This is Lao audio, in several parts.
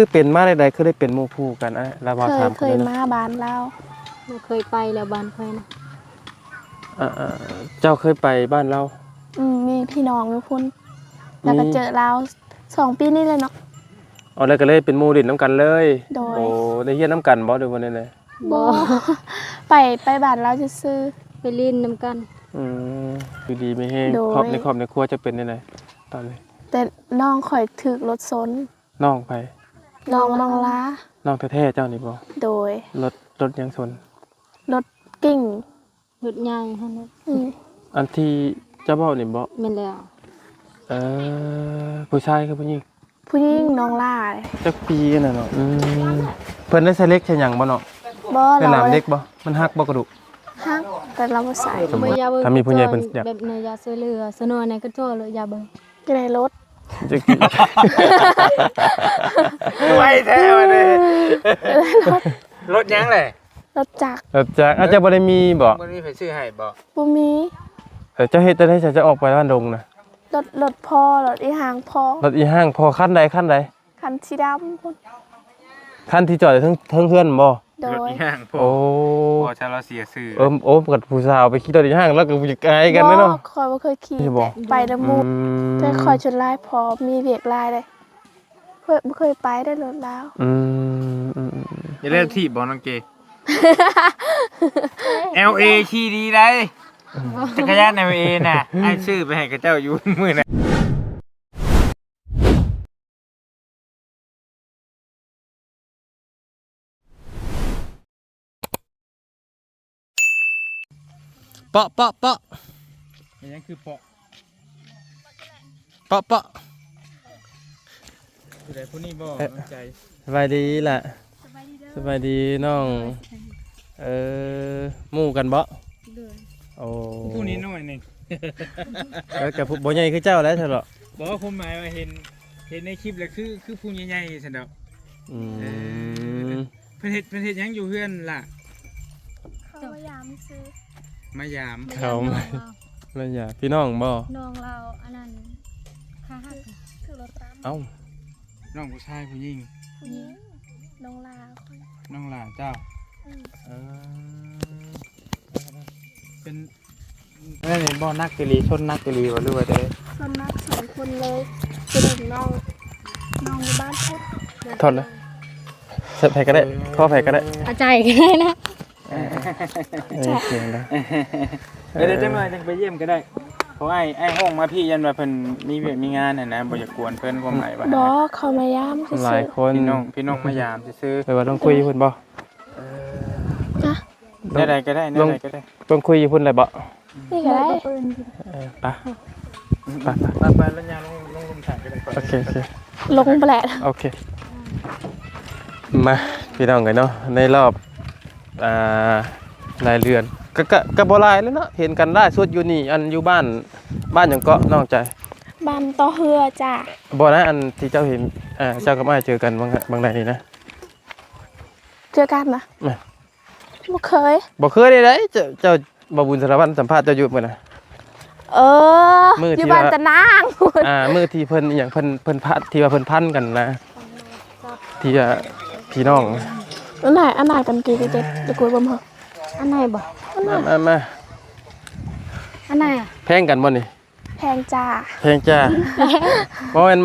ຄືເປັນມາແນວໃດ ຄືໄດ້ເປັນໝູ່ຄູ່ກັນ? ອ້າຍລາວເວົ້າຖາມ ເຄີຍມາບ້ານລາວ. ບໍ່ເຄີຍໄປແລ້ວບ້ານຂ້ອຍນະ. ເຈົ້າເຄີຍໄປບ້ານລາວ? ອືມ ມີພີ່ນ້ອງຢູ່ພຸ້ນ ແລ້ວກໍເຈີລາວສອງປີນີ້ແຫຼະເນາະ. ອໍ ແລ້ວກໍເລີຍເປັນໝູ່ຫຼິ້ນນຳກັນເລີຍ. ໂດຍ. ໂອ້ ໄດ້ຮຽນນຳກັນບໍ່ ຫຼືວ່າແນວໃດ? ບໍ່ ໄປ ໄປບ້ານລາວຊື່ໆ ໄປຫຼິ້ນນຳກັນ. ອືມ ຢູ່ດີມີແຮງ. ໂດຍ. ຄອບ ໃນຄອບໃນຄົວຈະເປັນແນວໃດຕອນນີ້? ແຕ່ນ້ອງຂ້ອຍຖືກລົດຊົນ. ນ້ອງໃຜ? ນ້ອງ ນ້ອງລາ. ນ້ອງແທ້ໆເຈົ້ານີ້ບໍ່? ໂດຍ. ລົດ ລົດຫຍັງຊົນ? ລົດເກັງ. ລົດໃຫຍ່ຫັ້ນແຫຼະ. ອືມ ອັນທີ່ເຈົ້າເວົ້ານີ້ບໍ່? ແມ່ນແລ້ວ. ເອີ ຜູ້ຊາຍຄືຜູ້ຍິງ? ຜູ້ຍິງ ນ້ອງຫຼ້າ. ຈັກປີຫັ້ນນະເນາະ? ອືມ ເພິ່ນໄດ້ໃສ່ເຫຼັກໃສ່ຫຍັງບໍ່ເນາະ? ບໍ່. ໄດ້ຫຼາມເຫຼັກບໍ່? ມັນຫັກບໍ່ກະດູກ? ຫັກ ແຕ່ລາວບໍ່ໃສ່. ຖ້າມີຜູ້ໃຫຍ່ເພິ່ນຢາກ ແບບໃນຢາກຊ່ວຍເຫຼືອຊະໜ້ອຍ ໃນກະໂຈະເລີຍຢາເບິ່ງ ຢູ່ໃນລົດ. ໄວແທ້ວະນີ້. ລົດ ລົດຫຍັງແຫຼະ? ລົດຈັກ. ລົດຈັກ. ເອົ້າ ເຈົ້າບໍ່ໄດ້ມີບໍ່? ບໍ່ມີໃຜຊື້ໃຫ້ບໍ່? ບໍ່ມີ. ເອີ ເຈົ້າເຮັດຈັ່ງໃດ ເຈົ້າອອກໄປບ້ານດົງນະ? ລົດ ລົດພໍ່ ລົດອີ່ຫ້າງພໍ່. ລົດອີ່ຫ້າງພໍ່? ຄັນໃດ ຄັນໃດ? ຄັນສີດຳພຸ້ນ. ຄັນທີ່ຈອດຢູ່ເທິງ ເທິງເຮືອນບໍ່? ໂດຍ. ລົດອີ່ຫ້າງພໍ່. ໂອ້ ພໍ່ເຈົ້າລາວເສຍຊື່. ເອີ ໂອ້ ກັບຜູ້ສາວໄປຂີ່ລົດອີ່ຫ້າງ ລາວກໍຢາກອາຍກັນເນາະ. ບໍ່ ຂ້ອຍບໍ່ເຄີຍຂີ່. ບໍ່? ແຕ່ໄປນຳໝູ່. ອືມ ແຕ່ຂ້ອຍຊົນຫຼາຍ ພໍ່ມີວຽກຫຼາຍເດ້. ເຄີຍ ບໍ່ເຄີຍໄປໄດ້ລົດລາວ. ອືມ ອືມໆໆ ຢ່າແລ່ນຖີບບໍ່ນ້ອງເກ? ແອລເອ ຂີ່ດີໃດ໋ ຈັກກະຍານ ແອລເອ ນະ ອ້າຍຊື້ໄປໃຫ້ເຂົາເຈົ້າຢູ່ມື້ນັ້ນ. ເປາະ ເປາະ ເປາະ ເປັນຫຍັງຄືເປາະ? ເປາະ ເປາະ ຜູ້ໃດຜູ້ນີ້ບໍ່? ເອີ ນ້ຳໃຈ. ສະບາຍດີລະ. ສະບາຍດີເດີ ສະບາຍດີນ້ອງ. ໂດຍ ສະບາຍດີ. ເອີ ໝູ່ກັນບໍ່? ໂດຍ. ໂອ້ ຜູ້ນີ້ໜ້ອຍໜຶ່ງ. ເອີ ກະຜູ້ບໍ່ໃຫຍ່ຄືເຈົ້າແຫຼະຊັ້ນເນາະ. ບໍ່ ຄວາມໝາຍວ່າເຫັນ ເຫັນໃນຄລິບແລ້ວຄື ຄືຜູ້ໃຫຍ່ໆຊັ້ນດອກ. ອືມ ເອີ ເພິ່ນເຮັດ ເພິ່ນເຮັດຫຍັງຢູ່ເຮືອນລະ? ເຂົ້າມາຢາມຊື່. ມາຢາມ. ເຂົ້າມາ ມາຢາມ. ພີ່ນ້ອງບໍ່? ນ້ອງລາວ ອັນນັ້ນ ຂາຫັກ ຖືກລົດຕຳ. ເອົ້າ ນ້ອງຜູ້ຊາຍຜູ້ຍິງ? ຜູ້ຍິງ. ນ້ອງຫຼ້າ ນ້ອງຫຼ້າເຈົ້າ. ອືມ ເອີ ເປັນ ອັນນີ້ບໍ່ ໜັກອີ່ຫຼີ ຊົນໜັກອີ່ຫຼີບໍ່ ຫຼືວ່າໃດ? ຊົນໜັກສອງຄົນເລີຍ. ຜູ້ໜຶ່ງນ້ອງ ນ້ອງຢູ່ບ້ານພຸ້ນ. ໂທດນະ ໃຜກໍໄດ້ ຂໍໃຜກໍໄດ້. ອາ ໃຈກໍໄດ້ນະ. ເອີ ໂອເຄນະ. ເອີ ດຽວຈັກໜ້ອຍຈັ່ງໄປຢ້ຽມກໍໄດ້ ເພາະອ້າຍ ອ້າຍຮ້ອງມາພີ້ ຢ້ານວ່າເພິ່ນມີວຽກມີງານຫັ້ນນະ ບໍ່ຢາກກວນເພິ່ນ. ຄວາມໝາຍວ່າ ບໍ່ ເຂົ້າມາຢາມຊື່ໆ. ຫຼາຍຄົນ ພີ່ນ້ອງ ພີ່ນ້ອງມາຢາມຊື່ໆ. ແປວ່າຕ້ອງຄຸຍຢູ່ພຸ້ນບໍ່? ຮະ? ແນວໃດກໍໄດ້ ແນວໃດກໍໄດ້. ຕ້ອງຄຸຍຢູ່ພຸ້ນແຫຼະບໍ່? ນີ້ກໍໄດ້. ເອີ ໄປ ໄປ ໄປ ໄປ ລະຍ່າງລົງ ລົງລຸ່ມຖັງກໍໄດ້. ໂອເຄ ໂອເຄ ລົງໄປແຫຼະ. ໂອເຄ ມາ ພີ່ນ້ອງເອີຍເນາະ ໃນລອບ ອ່າ ຫຼາຍເດືອນ ກໍ ກໍ ກໍບໍ່ຫຼາຍແລ້ວເນາະ ເຫັນກັນຫຼ້າສຸດຢູ່ນີ້ ອັນ ຢູ່ບ້ານ ບ້ານຫຍັງເກາະ ນ້ອງໃຈ? ບ້ານຕໍ່ເຮືອຈ້າ. ບໍ່ນະ ອັນທີ່ເຈົ້າເຫັນ ອ່າ ເຈົ້າກັບອ້າຍເຈີກັນບາງ ບາງໃດນີ້ນະ? ເຈີກັນນະ? ແມ່ນ. ບໍ່ເຄີຍ. ບໍ່ເຄີຍໄດ້ໃດ ເຈົ້າ ເຈົ້າ ບ່າວບຸນສາລະວັນສຳພາດເຈົ້າຢູ່ມື້ນະ. ເອີ ຢູ່ບ້ານຕານາງ. ອ່າ ມື້ທີ່ເພິ່ນອີ່ຫຍັງ ເພິ່ນ ເພິ່ນພັນ ທີ່ວ່າເພິ່ນພັນກັນນະ ທີ່ວ່າພີ່ນ້ອງ. ອັນໃດ ອັນໃດກັນກີ້ ເຈັບ ຕະໂກນເບິ່ງເຮົາ. ອັນໃດບໍ່? ມາ ມາ ມາ ອັນໃດອະ? ແພງກັນບໍ່ນີ້? ແພງຈ້າ ແພງຈ້າ. ບໍ່ແມ່ນ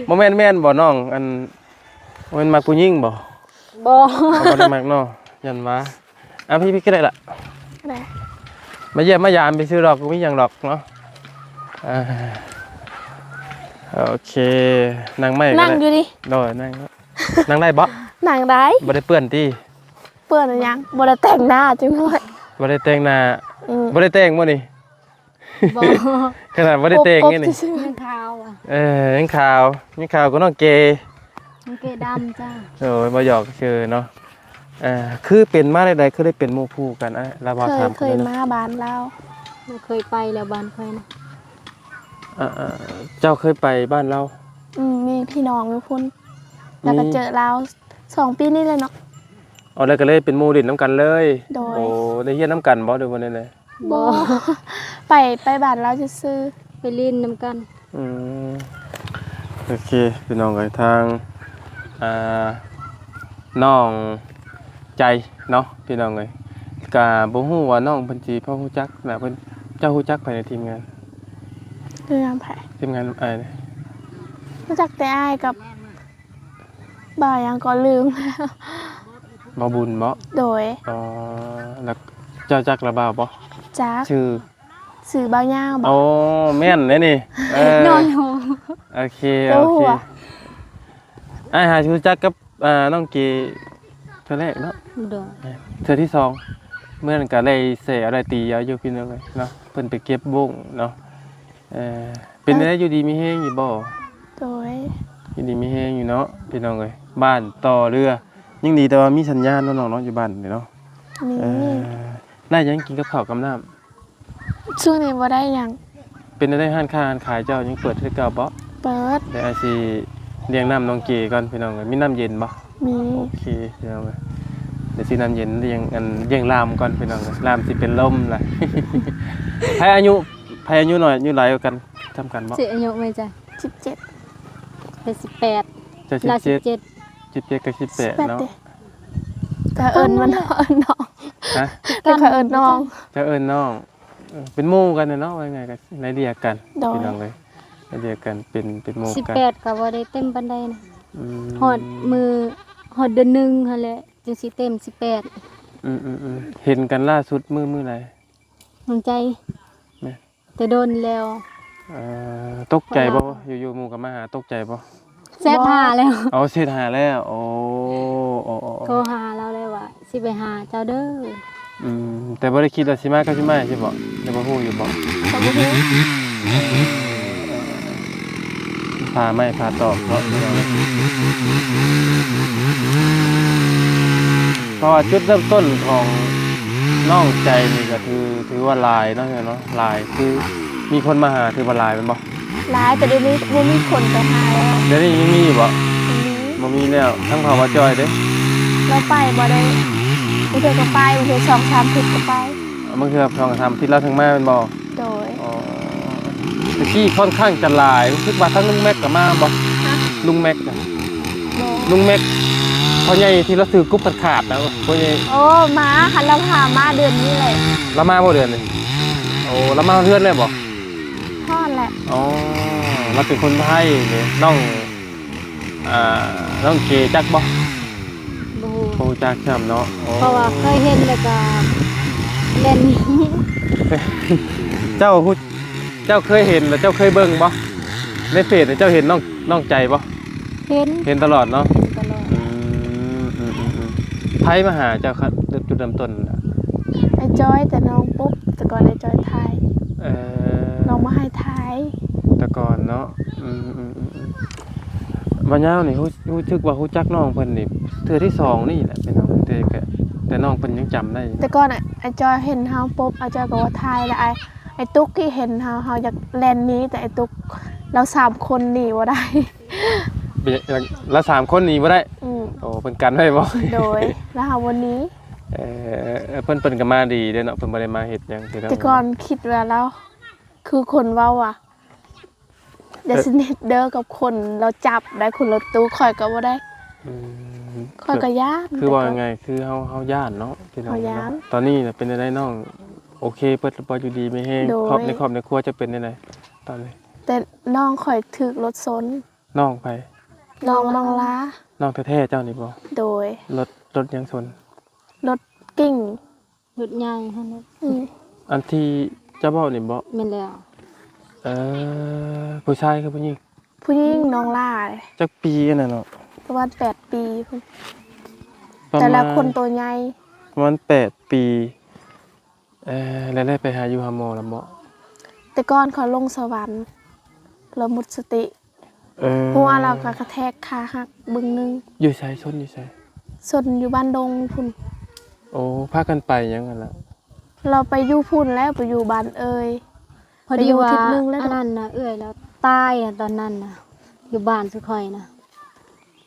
ບໍ່ແມ່ນ ແມ່ນບໍ່ນ້ອງ? ອັນ ບໍ່ແມ່ນມັກຜູ້ຍິງບໍ່? ບໍ່ ບໍ່ໄດ້ມັກເນາະ ຢ້ານວ່າ. ອ່ະ ພີ່ ພີ່ກໍໄດ້ລະ ມາຢ້ຽມມາຢາມຊື່ໆດອກ ບໍ່ມີຫຍັງດອກເນາະ. ອ່າ ໂອເຄ ນັ່ງໄມ້ກໍໄດ້ ນັ່ງຢູ່ນີ້. ໂດຍ ນັ່ງ ນັ່ງໄດ້ບໍ່? ນັ່ງໄດ້. ບໍ່ໄດ້ເປື້ອນຕິ? ເປື້ອນຫຍັງ? ບໍ່ໄດ້ແຕ່ງໜ້າຈັກໜ້ອຍ. ບໍ່ໄດ້ແຕ່ງໜ້າ. ອືມ ບໍ່ໄດ້ແຕ່ງບໍ່ນີ້? ບໍ່ ຂະໜາດບໍ່ໄດ້ແຕ່ງນີ້ ຍັງຂາວອະ. ເອີ ຍັງຂາວ ຍັງຂາວກວ່ານ້ອງເກ ນ້ອງເກດຳຈ້າ. ໂອ້ຍ ບໍ່ຫຍອກຊື່ເນາະ. ເອີ ຄືເປັນມາແນວໃດ ຄືໄດ້ເປັນໝູ່ຄູ່ກັນ? ອ້າຍລາວເວົ້າຖາມ. ເຄີຍ ເຄີຍມາບ້ານລາວ. ບໍ່ເຄີຍໄປແລ້ວບ້ານຂ້ອຍນະ. ເອີ ເຈົ້າເຄີຍໄປບ້ານລາວ? ອືມ ມີພີ່ນ້ອງຢູ່ພຸ້ນ ແລ້ວກໍເຈີລາວສອງປີນີ້ແຫຼະເນາະ. ອໍ ແລ້ວກໍເລີຍເປັນໝູ່ຫຼິ້ນນຳກັນເລີຍ. ໂດຍ. ໂອ້ ໄດ້ຮຽນນຳກັນບໍ່ ຫຼືວ່າແນວໃດ? ບໍ່ ໄປ ໄປບ້ານລາວຊື່ໆ ໄປຫຼິ້ນນຳກັນ. ອືມ ໂອເຄ ພີ່ນ້ອງເອີຍ ທາງ ອ່າ ນ້ອງໃຈເນາະ ພີ່ນ້ອງເອີຍ. ກະບໍ່ຮູ້ວ່ານ້ອງເພິ່ນຊິພໍຮູ້ຈັກນະ ເພິ່ນ ເຈົ້າຮູ້ຈັກໃຜໃນທີມງານ? ທີມງານໃຜ? ທີມງານອ້າຍນີ້ ຮູ້ຈັກແຕ່ອ້າຍກັບ ບ່າວຫຍັງກໍລືມແລ້ວ. ບ່າວບຸນບໍ? ໂດຍ. ອໍ ແລ້ວເຈົ້າຈັກລະບ່າວບໍ? ຈັກ. ຊື່? ຊື່ບ່າວຍາວບໍ? ອໍ ແມ່ນເດ້ນີ້. ເອີ ນ້ອຍໂຫ ໂອເຄ ເຈົ້າ ໂອເຄ ຮູ້ຫວະ? ອ້າຍຫາຮູ້ຈັກກັບ ອ່າ ນ້ອງເກເທື່ອແລກເນາະ. ໂດຍ. ເທື່ອທີສອງ ເມື່ອນັ້ນກໍໄດ້ແຊວໄດ້ຕີເອົາຢູ່ ພີ່ນ້ອງເອີຍເນາະ ເພິ່ນໄປເກັບບົ້ງເນາະ. ເອີ ເປັນແນວໃດ ເອີ ຢູ່ດີມີແຮງຢູ່ບໍ່? ໂດຍ. ຢູ່ດີມີແຮງຢູ່ເນາະ ພີ່ນ້ອງເອີຍ. ບ້ານຕໍ່ເຮືອ ຍັງດີແຕ່ວ່າມີສັນຍານເນາະ ນ້ອງເນາະ ຢູ່ບ້ານນີ້ເນາະ. ມີ. ເອີ ໄດ້ຫຍັງກິນກັບເຂົ້າກັບນ້ຳ? ຊ່ວງນີ້ບໍ່ໄດ້ຫຍັງ. ເປັນແນວໃດ ຮ້ານຄ້າຮ້ານຂາຍເຈົ້າຍັງເປີດຄືເກົ່າບໍ່? ເປີດ. ດຽວອ້າຍຊິລ້ຽງນ້ຳນ້ອງເກກ່ອນ ພີ່ນ້ອງເອີຍ. ມີນ້ຳເຢັນບໍ່? ມີ. ໂອເຄ ພີ່ນ້ອງເອີຍ ດຽວຊື້ນ້ຳເຢັນລ້ຽງ ອັນ ລ້ຽງຫຼານກ່ອນ ພີ່ນ້ອງເອີຍ. ຫຼານຊິເປັນລົມລະ. ໃຜອາຍຸ ໃຜອາຍຸນ້ອຍ ອາຍຸຫຼາຍກວ່າກັນ? ສ່ຳກັນບໍ່? ຊິອາຍຸໄໝຈ້ະ? ສິບເຈັດ. ເປັນສິບແປດ. ເຈົ້າສິບເຈັດ. ສິບເຈັດ ສິບເຈັດກັບສິບແປດເນາະ. ເຈົ້າເອີ້ນມັນ ເອີ້ນນ້ອງ. ຮະ? ເຈົ້າເອີ້ນນ້ອງ. ເຈົ້າເອີ້ນນ້ອງ. ເອີ ເປັນໝູ່ກັນນະເນາະ ວ່າງ່າຍກໍໄລ່ເລ່ຍກັນ. ໂດຍ. ພີ່ນ້ອງເອີຍ ໄລ່ເລ່ຍກັນ ເປັນ ເປັນໝູ່ກັນ. ສິບແປດກໍບໍ່ໄດ້ເຕັມປານໃດນະ. ອືມ. ຮອດມື້ ຮອດເດືອນໜຶ່ງຫັ້ນແຫຼະ ຈຶ່ງຊິເຕັມສິບແປດ. ອືມໆໆ ເຫັນກັນລ່າສຸດມື້ ມື້ໃດ? ນ້ອງໃຈ. ແມ່ນ. ແຕ່ດົນແລ້ວ. ເອີ ຕົກໃຈບໍ່? ຢູ່ໆໝູ່ກໍມາຫາ ຕົກໃຈບໍ່? ແຊດຫາແລ້ວ. ອໍ ແຊດຫາແລ້ວ. ໂອ້ ໂອ້ ໂອ້ ໂອ້ ໂທຫາລາວແລ້ວວ່າ ຊິໄປຫາເຈົ້າເດີ. ອືມ ແຕ່ບໍ່ໄດ້ຄິດວ່າຊິມາກັບຊິມາ ຊິບໍ່ ໄດ້ບໍ່ຮູ້ຢູ່ບໍ່? ກໍບໍ່ຮູ້. ເອີ ເອີ ເອີ ເອີ ພາໄມ້ພາຕອກເນາະ ເພາະວ່າຈຸດເລີ່ມຕົ້ນຂອງນ້ອງໃຈນີ້ກໍຖື ຖືວ່າຫຼາຍເນາະ ເນາະ ຫຼາຍ ຄືມີຄົນມາຫາ ຖືວ່າຫຼາຍແມ່ນບໍ່? ຫຼາຍ ແຕ່ດຽວນີ້ບໍ່ມີຄົນໄປຫາແລ້ວ. ດຽວນີ້ຍັງມີຢູ່ບໍ່? ບໍ່ມີ. ບໍ່ມີແລ້ວ. ທາງພາວາຈອຍເດ້? ລາວໄປບໍ່ໄດ້ ບາງເທື່ອກໍໄປ ບາງເທື່ອສອງສາມທິດກໍໄປ. ບາງເທື່ອສອງສາມທິດລາວເຖິງມາແມ່ນບໍ່? ໂດຍ. ອໍ ແຕ່ກີ້ຄ່ອນຂ້າງຈະຫຼາຍ ຮູ້ສຶກວ່າທາງລຸງແມັກກໍມາບໍ່? ຮະ? ລຸງແມັກນະ? ບໍ່. ລຸງແມັກ ພໍ່ໃຫຍ່ທີ່ລາວຖືກຸບຂາດໆນະ ພໍ່ໃຫຍ່. ໂອ້ ມາ ຄັນລາວພາມາເດືອນນີ້ແຫຼະ. ລາວມາບໍ່ເດືອນນີ້? ໂອ້ ລາວມາຮອດເຮືອນແລ້ວບໍ່? ຮອດແຫຼະ. ອໍ ລາວເປັນຄົນໄທເດ້. ນ້ອງ ອ່າ ນ້ອງເກຈັກບໍ່? ບໍ່ຮູ້. ບໍ່ຮູ້ຈັກຊ້ຳເນາະ. ໂອ້ ເພາະວ່າເຄີຍເຫັນແລ້ວກໍແລ່ນໜີ. ເຈົ້າຮູ້ ເຈົ້າເຄີຍເຫັນ ແລ້ວເຈົ້າເຄີຍເບິ່ງບໍ່? ໃນເຟສເຈົ້າເຫັນນ້ອງ ນ້ອງໃຈບໍ່? ເຫັນ. ເຫັນຕະຫຼອດເນາະ? ເຫັນຕະຫຼອດ. ອືມ ອືມ ອືມ ອືມ. ໃຜມາຫາເຈົ້າ ຈຸດເລີ່ມຕົ້ນ? ອ້າຍຈອຍ ແຕ່ນ້ອງປຸບ ແຕ່ກ່ອນອ້າຍຈອຍຖ່າຍ. ເອີ ນ້ອງມາໃຫ້ຖ່າຍ ແຕ່ກ່ອນເນາະ. ອືມ ອືມ ອືມ ອືມ. ບ່າວຍາວນີ້ ຮູ້ ຮູ້ສຶກວ່າຮູ້ຈັກນ້ອງເພິ່ນນີ້ເທື່ອທີສອງນີ້ແຫຼະ ພີ່ນ້ອງ. ແຕ່ ແຕ່ນ້ອງເພິ່ນຍັງຈຳໄດ້. ແຕ່ກ່ອນອ້າຍ ອ້າຍຈອຍເຫັນເຮົາປຸບ ອ້າຍຈອຍກໍວ່າຖ່າຍ ແລ້ວອ້າຍ ອ້າຍຕຸກທີ່ເຫັນເຮົາ ເຮົາຢາກແລ່ນໜີ ແຕ່ອ້າຍຕຸກ ລາວສາມຄົນໜີບໍ່ໄດ້. ເປັນຫຍັງ ລາວສາມຄົນໜີບໍ່ໄດ້? ອືມ. ໂອ້ ເພິ່ນກັນໄວ້ບໍ່? ໂດຍ. ລາວຫາບໍ່ໜີ. ເອີ ເພິ່ນ ເພິ່ນກໍມາດີເດ້ເນາະ ເພິ່ນບໍ່ໄດ້ມາເຮັດຫຍັງ. ແຕ່ກ່ອນຄິດວ່າລາວຄືຄົນເວົ້າວ່າ ຢ່າສະໜິດເດີກັບຄົນລາວຈັບໄດ້ ຄົນລາວຕູ້ ຂ້ອຍກໍບໍ່ໄດ້. ອືມ. ຂ້ອຍກໍຢ້ານ. ຄື ຄືວ່າງ່າຍໆ ຄືເຮົາ ເຮົາຢ້ານເນາະ ພີ່ນ້ອງເນາະ. ເຮົາຢ້ານ. ຕອນນີ້ເປັນຈັ່ງໃດນ້ອງ? ໂອເຄເບິດແລ້ວບໍ່? ຢູ່ດີມີແຮງ. ໂດຍ. ຄອບ ໃນຄອບໃນຄົວຈະເປັນຈັ່ງໃດຕອນນີ້? ແຕ່ນ້ອງຂ້ອຍຖືກລົດຊົນ. ນ້ອງໃຜ? ນ້ອງ ນ້ອງລາ. ນ້ອງແທ້ໆເຈົ້ານີ້ບໍ່? ໂດຍ. ລົດ ລົດຫຍັງຊົນ? ລົດເກັງ. ລົດໃຫຍ່ຫັ້ນແຫຼະ. ອືມ. ອັນທີ່ເຈົ້າເວົ້ານີ້ບໍ່? ແມ່ນແລ້ວ. ເອີ ຜູ້ຊາຍຄືຜູ້ຍິງ? ຜູ້ຍິງ ນ້ອງຫຼ້າ. ຈັກປີອັນນັ້ນເນາະ? ປະມານແປດປີພຸ້ນ. ປະມານ ແຕ່ລະຄົນໂຕໃຫຍ່. ປະມານແປດປີ. ເອີ ແລ້ວໄດ້ໄປຫາຢູ່ຫາໝໍແລ້ວບໍ່? ແຕ່ກ່ອນເຂົາລົງສະຫວັນ ລາວໝົດສະຕິ. ເອີ ຫົວລາວກໍກະແທກຂາຫັກເບິ່ງໜຶ່ງ. ຢູ່ໃສ? ຊົນຢູ່ໃສ? ຊົນຢູ່ບ້ານດົງພຸ້ນ. ໂອ້ ພາກັນໄປຫຍັງຫັ້ນລະ? ລາວໄປຢູ່ພຸ້ນແລ້ວ ໄປຢູ່ບ້ານເອີຍ. ພໍດີວ່າ ໄປຢູ່ທິດໜຶ່ງແລ້ວ ອັນນັ້ນນະ ເອື້ອຍລາວຕາຍຕອນນັ້ນນະ ຢູ່ບ້ານສຸຂ້ອຍນະ.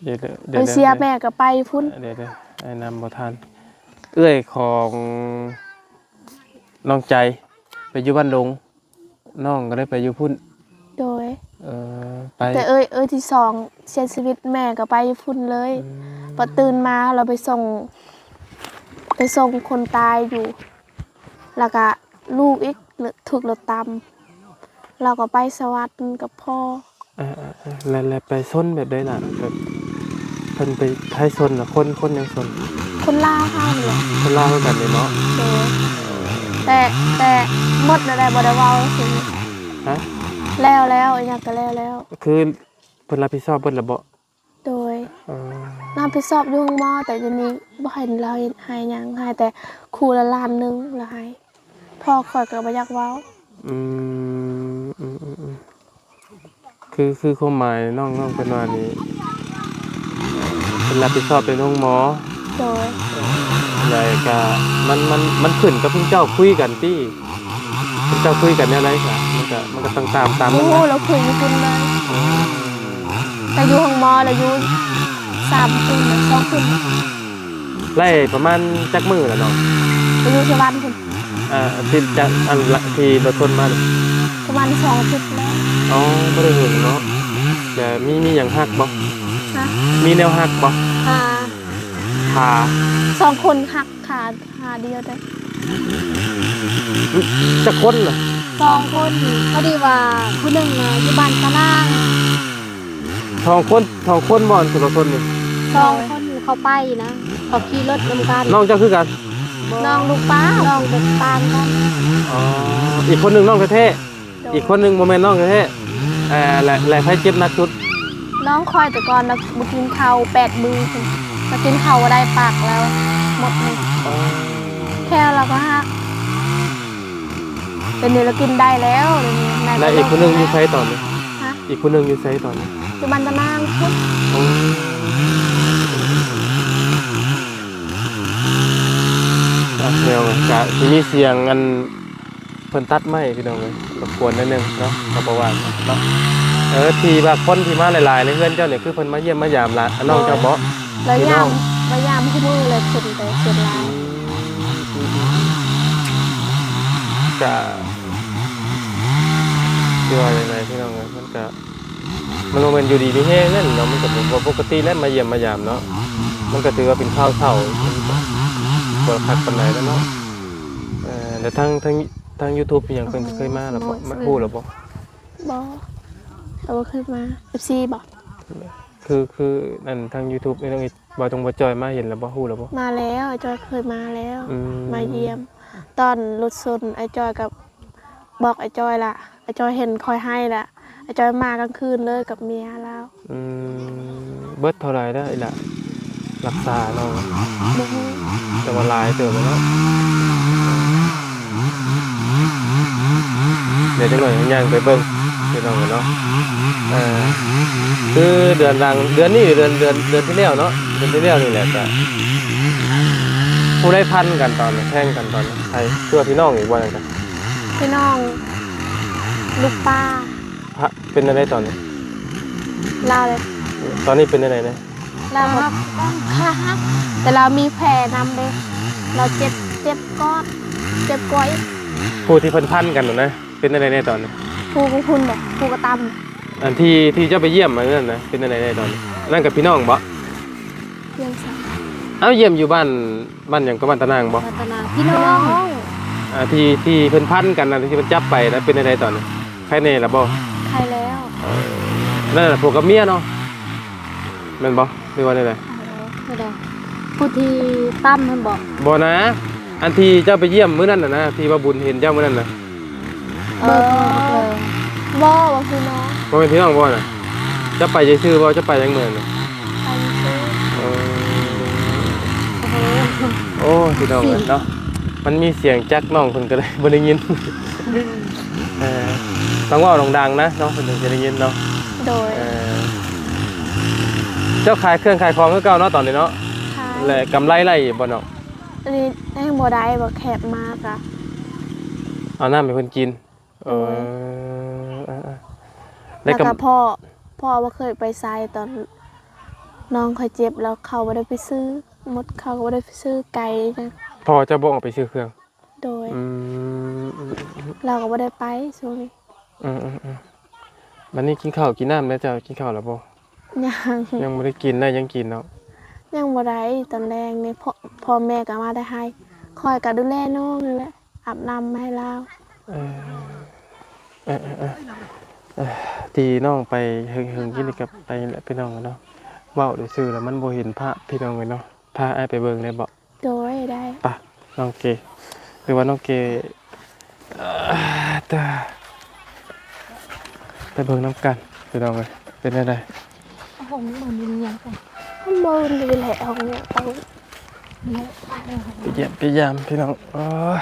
ດຽວ ດຽວ ດຽວ ໄປເສຍແມ່ກໍໄປພຸ້ນ. ດຽວ ດຽວ ອ້າຍນຳບໍ່ທັນ. ເອື້ອຍຂອງນ້ອງໃຈໄປຢູ່ບ້ານດົງ. ນ້ອງກໍໄດ້ໄປຢູ່ພຸ້ນ. ໂດຍ. ເອີ ໄປ ແຕ່ເອື້ອຍ ເອື້ອຍທີສອງເສຍຊີວິດ ແມ່ກໍໄປຢູ່ພຸ້ນເລີຍ. ອືມ ພໍຕື່ນມາລາວໄປສົ່ງ ໄປສົ່ງຄົນຕາຍຢູ່ ແລ້ວກະລູກອີກ ຖືກລົດຕຳ ລາວກໍໄປສະຫວັດກັບພໍ່. ເອີໆໆ ແລ້ວ ແລ້ວໄປຊົນແບບໃດລະ? ແບບເພິ່ນໄປໃຜຊົນລະ? ຄົນ ຄົນຫຍັງຊົນ? ຄົນລາວເຮົານີ້ແຫຼະ. ຄົນລາວຄືກັນນີ້ເນາະ? ໂດຍ. ແຕ່ ແຕ່ໝົດແລ້ວ ບໍ່ໄດ້ເວົ້າຊື່. ຮະ? ແລ້ວ ແລ້ວ ອີຫຍັງກໍແລ້ວ ແລ້ວ. ຄືເພິ່ນຮັບຜິດຊອບເບິດລະບໍ? ໂດຍ. ເອີ ຮັບຜິດຊອບຢູ່ໂຮງໝໍ ແຕ່ດຽວນີ້ບໍ່ໃຫ້ລາວເຮັດ ໃຫ້ຫຍັງ ໃຫ້ແຕ່ຄູ່ລະລ້ານໜຶ່ງລາວໃຫ້. ພໍ່ຂ້ອຍກໍບໍ່ຢາກເວົ້າ. ອືມ ອືມໆໆ ຄື ຄືຄວາມໝາຍນ້ອງ ນ້ອງເພິ່ນວ່ານີ້ ເພິ່ນຮັບຜິດຊອບແຕ່ໂຮງໝໍ. ໂດຍ. ແລ້ວກະມັນ ມັນ ມັນຂຶ້ນກັບເພິ່ນເຈົ້າຄຸຍກັນຕິ ເພິ່ນເຈົ້າຄຸຍກັນແນວໃດຊະ? ມັນກະ ມັນກະຕ້ອງຕາມ ຕາມນັ້ນ. ໂອ້ ລາວຄຸຍຢູ່ພຸ້ນເລີຍ. ອືມ ແຕ່ຢູ່ໂຮງໝໍລະຢູ່ສາມຄືນ ສອງຄືນ. ໄດ້ປະມານຈັກມື້ລະນ້ອງ? ໄປຢູ່ສະຫວັນພຸ້ນ. ເອີ ທີ່ຈະ ອັນລະ ທີ່ລົດຊົນມານີ້ ປະມານສອງອາທິດແລ້ວ. ອໍ ບໍ່ໄດ້ດົນເນາະ. ແຕ່ມີ ມີຫຍັງຫັກບໍ່? ຮະ? ມີແນວຫັກບໍ່? ຂາ ຂາ ສອງຄົນຫັກ ຂາ ຂາດຽວເດ້. ຈັກຄົນນະ? ສອງຄົນ. ພໍດີວ່າຜູ້ໜຶ່ງນະຢູ່ບ້ານຕານາງ. ສອງຄົນ ສອງຄົນບໍ່ ອັນສຸລະຊົນນີ້? ສອງຄົນ ເຂົາໄປນະ ເຂົາຂີ່ລົດນຳກັນ. ນ້ອງເຈົ້າຄືກັນ? ນ້ອງລູກປ້າ ນ້ອງເປັນຕ່າງກັນ. ອໍ ອີກຄົນໜຶ່ງນ້ອງແທ້ໆ? ໂດຍ. ອີກຄົນໜຶ່ງບໍ່ແມ່ນນ້ອງແທ້ໆ. ເອີ ແລະ ແລະໃຜເຈັບໜັກສຸດ? ນ້ອງຂ້ອຍ ແຕ່ກ່ອນລາວບໍ່ກິນເຂົ້າແປດມື້ພຸ້ນ ລາວກິນເຂົ້າບໍ່ໄດ້ ປາກລາວໝົດນີ້. ອໍ ແຂ້ວລາວກໍຫັກ. ດຽວນີ້ລາວກິນໄດ້ແລ້ວ ດຽວນີ້. ແລະອີກຄົນໜຶ່ງຢູ່ໃສຕອນນີ້? ຮະ? ອີກຄົນໜຶ່ງຢູ່ໃສຕອນນີ້? ຢູ່ບ້ານຕານາງພຸ້ນ. ໂອ້ ອ່ະ ແລ້ວກະຊິມີສຽງອັນ ເພິ່ນຕັດໄມ້ພີ່ນ້ອງເອີຍ ລົບກວນໜ້ອຍໜຶ່ງເນາະ ກໍບໍ່ວ່າເນາະ. ເອີ ທີ່ວ່າຄົນທີ່ມາຫຼາຍໆໃນເຮືອນເຈົ້ານີ້ ຄືເພິ່ນມາຢ້ຽມມາຢາມຫຼານ ນ້ອງເຈົ້າບໍ? ລະ ມາຢາມ ມາຢາມຄູ່ມື້ເລີຍ ເພິ່ນກໍສ່ວນຫຼາຍ. ອືມ ກະ ຊິວ່າຈັ່ງໃດພີ່ນ້ອງເອີຍ ມັນກະ ມັນບໍ່ແມ່ນຢູ່ດີມີແຮງນັ້ນເນາະ ມັນກໍບໍ່ ບໍ່ປົກກະຕິແຫຼະ ມາຢ້ຽມມາຢາມເນາະ. ມັນກໍຖືວ່າເປັນຂ່າວເສົ້າ ບໍ່ຄັກປານໃດແລ້ວເນາະ. ເອີ ແລ້ວທາງ ທາງ ທາງຢູທູບອີ່ຫຍັງ ເພິ່ນເຄີຍມາແລ້ວບໍ່? ຮູ້ແລ້ວບໍ່? ບໍ່ ເຂົາບໍ່ເຄີຍມາ. ເອັຟຊີບໍ? ຄື ຄື ອັນ ທາງຢູທູບນີ້ ນ້ອງເອີຍ ບ່າວຕົງ ບ່າວຈອຍມາເຫັນແລ້ວບໍ່? ຮູ້ແລ້ວບໍ່? ມາແລ້ວ ອ້າຍຈ້ອຍເຄີຍມາແລ້ວ. ອືມ ມາຢ້ຽມ ຕອນລົດຊົນ ອ້າຍຈ້ອຍກັບ ບອກອ້າຍຈ້ອຍລະ ອ້າຍຈ້ອຍເຫັນຂ້ອຍໄຫ້ລະ ອ້າຍຈ້ອຍມາກາງຄືນເລີຍກັບເມຍລາວ. ອືມ ເບິດເທົ່າໃດລະອີ່ຫຼ້າ ລັກສານ້ອງ? ບໍ່ຮູ້ ແຕ່ວ່າຫຼາຍເຕີບແລ້ວເນາະ. ດຽວຈັກໜ້ອຍຍ່າງໄປເບິ່ງພີ່ນ້ອງເນາະ. ເອີ ຄືເດືອນຫຼັງ ເດືອນນີ້ ເດືອນ ເດືອນ ເດືອນທີ່ແລ້ວເນາະ ເດືອນທີ່ແລ້ວນີ້ແຫຼະ ກະ ຜູ້ໃດພັນກັນຕອນນັ້ນ ແທງກັນຕອນນັ້ນ ໃຜ? ຄືວ່າພີ່ນ້ອງອີກບໍ່ນັ້ນກະ? ພີ່ນ້ອງ ລູກປ້າ. ພະ ເປັນແນວໃດຕອນນີ້? ລາວເດ້? ຕອນນີ້ເປັນແນວໃດແດ່? ລາວຂາຫັກ ແຕ່ລາວມີແຜນຳເດ້. ລາວເຈັບ ເຈັບກອດ ເຈັບກວ່າອີກ. ຜູ້ທີ່ເພິ່ນພັນກັນຫັ້ນນະ ເປັນແນວໃດແດ່ຕອນນີ້? ຜູ້ກໍພຸ້ນແຫຼະ ຜູ້ກໍຕຳ. ອັນທີ່ ທີ່ເຈົ້າໄປຢ້ຽມອັນນັ້ນນະ ເປັນແນວໃດແດ່ຕອນນີ້? ອັນນັ້ນກໍພີ່ນ້ອງບໍ? ຢ້ຽມໃສ? ເອົ້າ ຢ້ຽມຢູ່ບ້ານ ບ້ານຫຍັງກໍ ບ້ານຕານາງບໍ? ບ້ານຕານາງ ພີ່ນ້ອງ. ອ່າ ທີ່ ທີ່ເພິ່ນພັນກັນນະ ທີ່ເພິ່ນຈັບໄປນະ ເປັນແນວໃດຕອນນີ້? ໄຄແນ່ລະບໍ? ໄຄແລ້ວ. ເອີ ນັ້ນລະຜົວກັບເມຍເນາະ ແມ່ນບໍ? ຫຼືວ່າແນວໃດ? ເອີ ຜູ້ທີ່ຕຳຫັ້ນບໍ? ບໍ່ນະ ອັນທີ່ເຈົ້າໄປຢ້ຽມມື້ນັ້ນນະ ທີ່ວ່າບຸນເຫັນເຈົ້າມື້ນັ້ນນະ. ເອີ ບໍ່ ບໍ່ຄືນ້ອງ. ບໍ່ແມ່ນພີ່ນ້ອງບໍ່ນະ? ເຈົ້າໄປຊື່ໆບໍ່? ເຈົ້າໄປຫຍັງມື້ນັ້ນນະ? ໄປຊື່ໆ. ເອີ ໂອ້ ພີ່ນ້ອງເອີຍເນາະ ມັນມີສຽງຈັກ ນ້ອງເພິ່ນກໍເລີຍບໍ່ໄດ້ຍິນ. ເອີ ຕ້ອງເວົ້າດັງໆນະ ນ້ອງເພິ່ນເຖິງຈະໄດ້ຍິນເນາະ. ໂດຍ. ເອີ ເຈົ້າຂາຍເຄື່ອງຂາຍຂອງຄືເກົ່າເນາະຕອນນີ້ເນາະ? ຂາຍ. ແລະ ກຳໄລໄດ້ຢູ່ບໍ່ນ້ອງ? ອັນນີ້ຍັງບໍ່ໄດ້ ບໍ່ແຄບມາກະ ເອົານ້ຳໃຫ້ເພິ່ນກິນ. ໂດຍ. ເອີ ເອີ ເອີ ແລ້ວກໍພໍ່ ພໍ່ບໍ່ເຄີຍໄປໃສ ຕອນນ້ອງຂ້ອຍເຈັບ ແລ້ວເຂົາບໍ່ໄດ້ໄປຊື້ ໝົດ ເຂົາກໍບໍ່ໄດ້ໄປຊື້ໄກ່ນະ. ພໍ່ເຈົ້າບໍ່ອອກໄປຊື້ເຄື່ອງ? ໂດຍ. ອືມ ລາວກໍບໍ່ໄດ້ໄປຊ່ວງນີ້. ອືມ ອືມ ອືມ. ບັດນີ້ກິນເຂົ້າກິນນ້ຳແລ້ວ ເຈົ້າກິນເຂົ້າແລ້ວບໍ່? ຍັງ ຍັງບໍ່ໄດ້ກິນ ໄດ້ຫຍັງກິນເນາະ? ຍັງບໍ່ໄດ້ ຕອນແລງນີ້ ພໍ່ ພໍ່ແມ່ກໍມາແຕ່ໄຮ່ ຂ້ອຍກໍດູແລນ້ອງນັ້ນແຫຼະ ອາບນ້ຳໃຫ້ລາວ. ເອີ ເອີ ທີ່ນ້ອງໄປເຫິງໆ ກິນນີ້ກໍໄປແຫຼະ ພີ່ນ້ອງເນາະ ເວົ້າຊື່ໆ ແລ້ວມັນບໍ່ເຫັນພາບ ພີ່ນ້ອງເອີຍເນາະ. ພາອ້າຍໄປເບິ່ງໄດ້ບໍ່? ໂດຍ ໄດ້. ປະ ນ້ອງເກ ຫຼືວ່ານ້ອງເກ ເອີ ຕາ ໄປເບິ່ງນຳກັນ ພີ່ນ້ອງເອີຍ ເປັນແນວໃດ? ຫ້ອງນີ້ມັນມີຫຍັງກັນ? ມັນບໍ່ມີແຫຼະ ຫ້ອງນີ້ເອົາ ໄປຢ້ຽມໄປຢາມ ພີ່ນ້ອງ. ໂອ້ຍ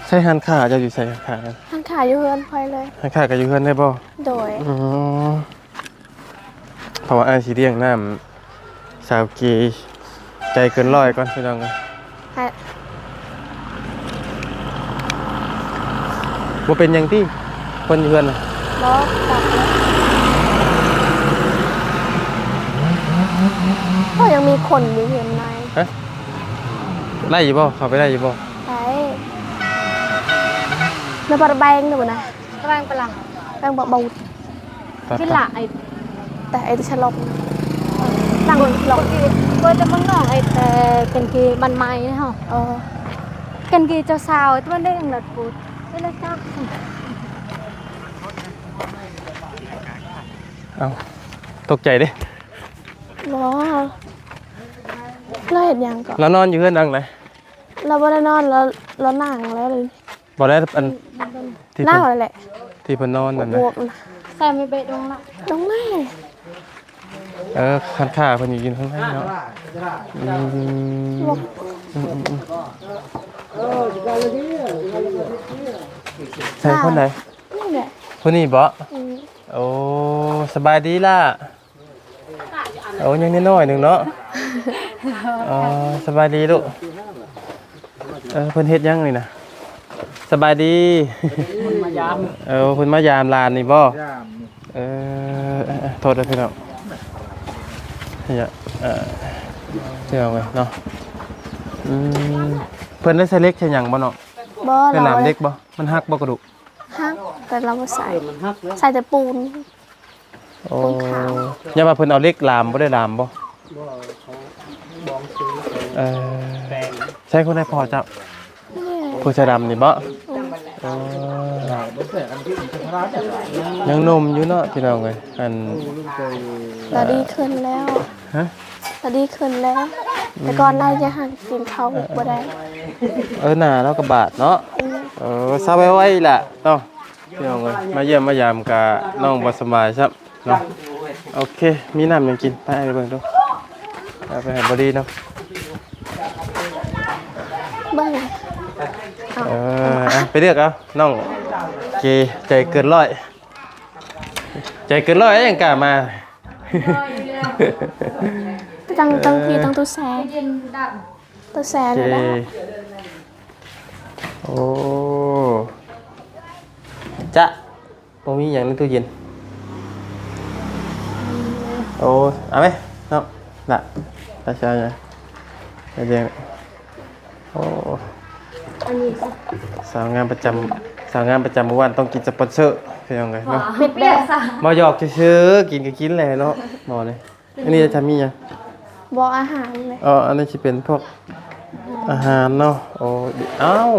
ໃສຮ້ານຄ້າເຈົ້າຢູ່ໃສ? ຮ້ານຄ້ານັ້ນ ຮ້ານຄ້າຢູ່ເຮືອນຂ້ອຍເລີຍ. ຮ້ານຄ້າກໍຢູ່ເຮືອນເລີຍບໍ່? ໂດຍ. ອືມ ເພາະວ່າອ້າຍຊິລ້ຽງນ້ຳສາວເກ ໃຈເກີນຮ້ອຍກ່ອນ ພີ່ນ້ອງເອີຍ. ຮະ ບໍ່ເປັນຫຍັງຕິ ຄົນຢູ່ເຮືອນນະ? ບໍ່ ກັບແລ້ວ ກໍຍັງມີຄົນຢູ່ເຮືອນໃນ. ຮະ ໄດ້ຢູ່ບໍ່? ເຂົ້າໄປໄດ້ຢູ່ບໍ່? ໄດ້. ແລ້ວບັດແບງເດີນະ? ແບງປະລະ? ແບງບໍ່? ບໍ່. ໄປ ໄປ ໄປ ແຕ່ໄອ້ທີ່ສະຫຼົບ ນັ່ງລົງ ເບິ່ງແຕ່ເມືອງນອກ ໄອ້ແຕ່ກັນກີບ້ານໃໝ່ເຮົາ. ເອີ ກັນກີເຈົ້າສາວ ແຕ່ມັນໄດ້ຍັງລັດປູດ ໄດ້ລະຈັກ. ເອົ້າ ຕົກໃຈເດ້. ບໍ່ ລາວເຮັດຫຍັງກໍ? ລາວນອນຢູ່ເຮືອນຫຼັງໃດ? ລາວບໍ່ໄດ້ນອນ ລາວ ລາວນັ່ງແລ້ວ. ບໍ່ໄດ້ ອັນ ທີ່ເພິ່ນ ນັ້ນແຫຼະ ທີ່ເພິ່ນນອນນັ້ນນະ. ບວກນະ ໃສ່ໄມ້ເບດລົງລະ ລົງໄດ້. ເອີ ຮ້ານຄ້າເພິ່ນຢູ່ທາງໃນເນາະ. ອືມ ບວກ ອືມໆໆ ໃສ່ຄົນໃດ? ນີ້ແຫຼະ ຄົນນີ້ບໍ່? ອືມ ໂອ້ ສະບາຍດີລະ. ໂອ້ ຍັງນ້ອຍໆໜຶ່ງເນາະ. ອໍ ສະບາຍດີລູກ. ເອີ ເພິ່ນເຮັດຫຍັງນີ້ນະ? ສະບາຍດີ. ເພິ່ນມາຢາມ ເອີ ເພິ່ນມາຢາມຫຼານນີ້ບໍ່? ຢາມ. ເອີ ເອີ ໂທດເດີພີ່ນ້ອງ ເອີ ພີ່ນ້ອງເອີຍເນາະ. ອືມ ເພິ່ນໄດ້ໃສ່ເຫຼັກໃສ່ຫຍັງບໍ່ເນາະ? ບໍ່ ເປັນຫຼາມເຫຼັກບໍ່? ມັນຫັກບໍ່ກະດູກ? ຫັກ ແຕ່ລາວບໍ່ໃສ່ ໃສ່ແຕ່ປູນ. ໂອ້ ຢ້ານວ່າເພິ່ນເອົາເຫຼັກຫຼາມ ບໍ່ໄດ້ຫຼາມບໍ່? ບໍ່ ເຂົາບອງສີ. ເອີ ແປງ. ໃສ່ຄົນໃດພໍ່ເຈົ້າ? ນີ້ ຜູ້ເສື້ອດຳນີ້ບໍ່? ອືມ ເອີ ຍັງໜຸ່ມຢູ່ເນາະ ພີ່ນ້ອງເອີຍ. ອັນ ລາວດີຂຶ້ນແລ້ວ. ຮະ? ລາວດີຂຶ້ນແລ້ວ ແຕ່ກ່ອນລາວຈະຫາກິນເຂົ້າບໍ່ໄດ້. ເອີ ໜ້າລາວກໍບາດເນາະ. ອືມ ເອີ ເຊົາໄວໆລະເນາະ. ພີ່ນ້ອງເອີຍ ມາຢ້ຽມມາຢາມກະນ້ອງບໍ່ສະບາຍຊ້ຳເນາະ. ໂອເຄ ມີນ້ຳຫຍັງກິນ? ໄປ ໄປເບິ່ງດູ ເອົາໄປໃຫ້ບໍລີເນາະ. ເບິ່ງ ເອີ ເອົາ ໄປເລືອກເອົາ ນ້ອງເກ ໃຈເກີນຮ້ອຍ ໃຈເກີນຮ້ອຍ ຍັງກ້າມາ. ຕັ້ງ ຕັ້ງທີ່ ຕັ້ງຕູ້ແຊ່ ຕູ້ແຊ່ ໂອເຄ ນີ້ແຫຼະ ໂອ້ ຈະ ບໍ່ມີຫຍັງໃນຕູ້ເຢັນ. ໂອ້ ເອົາໄປເນາະ ລະ ລະຊາຍ ໂອ້ ອັນນີ້ ສາວງາມປະຈຳ ສາວງາມປະຈຳໝູ່ບ້ານຕ້ອງກິນສະປອນເຊີ ພີ່ນ້ອງເອີຍເນາະ. ບໍ່ ບໍ່ ຢອກຊື່ໆ ກິນກໍກິນແຫຼະເນາະ ໝໍນີ້. ອັນນີ້ຈະມີຫຍັງ? ບໍ່ ອາຫານເລີຍ. ອໍ ອັນນີ້ຊິເປັນພວກອາຫານເນາະ. ໂອ້ ເອົ້າ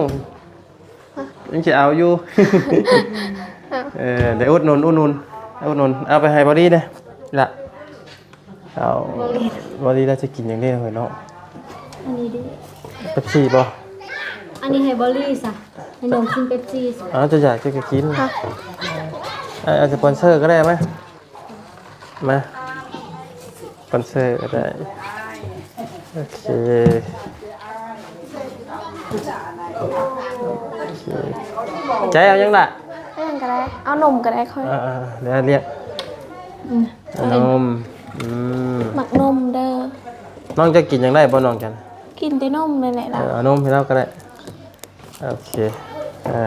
ຍັງຊິເອົາຢູ່. ເອີ ໄດ້ອຸດໜູນ ອຸດໜູນ ອຸດໜູນ ເອົາໄປໃຫ້ບໍລີເດ້ລະ. ເອົາ ບໍລີລະຈະກິນຫຍັງເດ້ເນາະ? ອັນນີ້ເດ້ ເປັບຊີບໍ່? ອັນນີ້ໃຫ້ບໍລີຊະ ໃຫ້ນ້ອງກິນເປັບຊີຊະ. ເອົາ ເຈົ້າຢາກເຈົ້າກໍກິນ. ເອົາສະປອນເຊີກໍໄດ້ ມາ. ມາ ສະປອນເຊີກໍໄດ້ ໂອເຄ ໂອເຄ ໃຈເອົາຫຍັງລະ? ເອົາຫຍັງກໍໄດ້ ເອົານົມກໍໄດ້ຂ້ອຍ. ອ່າໆ ດຽວລຽກ ອືມ ນົມ ອືມ ມັກນົມເດີ. ນ້ອງຈະກິນຫຍັງໄດ້ບໍ່ ນ້ອງຈັນ? ກິນແຕ່ນົມນີ້ແຫຼະ. ເອີ ເອົານົມໃຫ້ລາວກໍໄດ້. ໂອເຄ ເອີ